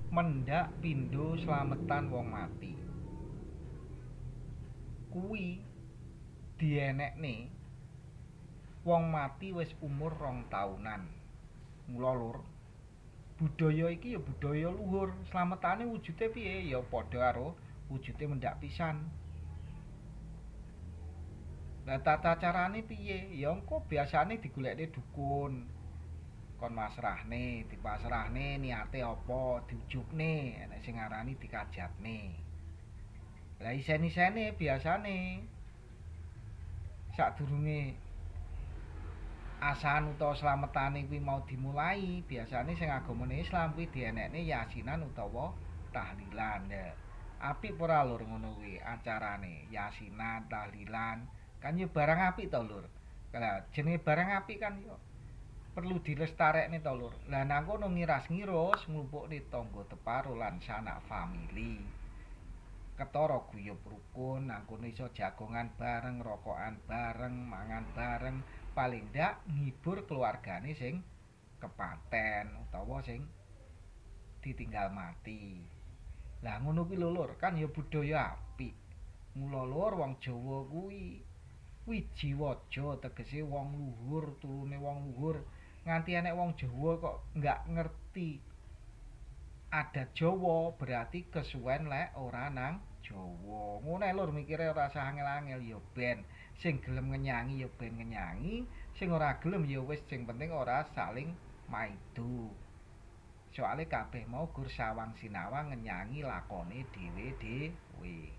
Mendhak pindho slametan wong mati. Kuwi dienekne wong mati wis umur 2 taunan. Mula lur, budaya iki ya budaya luhur. Slametane wujude piye? Ya padha karo wujude mendhak pisan. Lah tata carane piye? Ya engko biasane digolekne dukun. Kon masrahne, dipasrahne niate apa, diujubne, enek sing ngarani dikajatne. Lah isen-isene biasane sadurunge asahan utawa slametane kuwi mau dimulai, biasane sing agamane Islam kuwi dienekne yasinan utawa tahlilan. Ya. Apik ora lur ngono kuwi acarane, yasinan, tahlilan, kan yo barang apik to lur. Lah jenenge barang apik kan yo perlu dilestarekne to lur. Lah nang kono ngiras-ngirus nglumpukne tangga teparo lan sanak famili. Ketara guyub rukun, nang kono iso jagongan bareng, rokokan bareng, mangan bareng, paling ndak ngibur keluargane sing kepaten utawa sing ditinggal mati. Lah ngono kuwi lho lur, kan ya budaya apik. Mula lur wong Jawa kuwi wiji waja, tegese wong luhur, turune wong luhur. Nganti enek wong Jawa kok nggak ngerti adat Jawa, berarti kesuwen lek ora nang Jawa. Ngono ae lur mikire, ora usah angel-angel, ya ben sing gelem ngenyangi ya ben ngenyangi, sing ora gelem ya wis, sing penting ora saling maido. Soale kabeh mau gur sawang sinawang ngenyangi lakone dhewe-dhewe.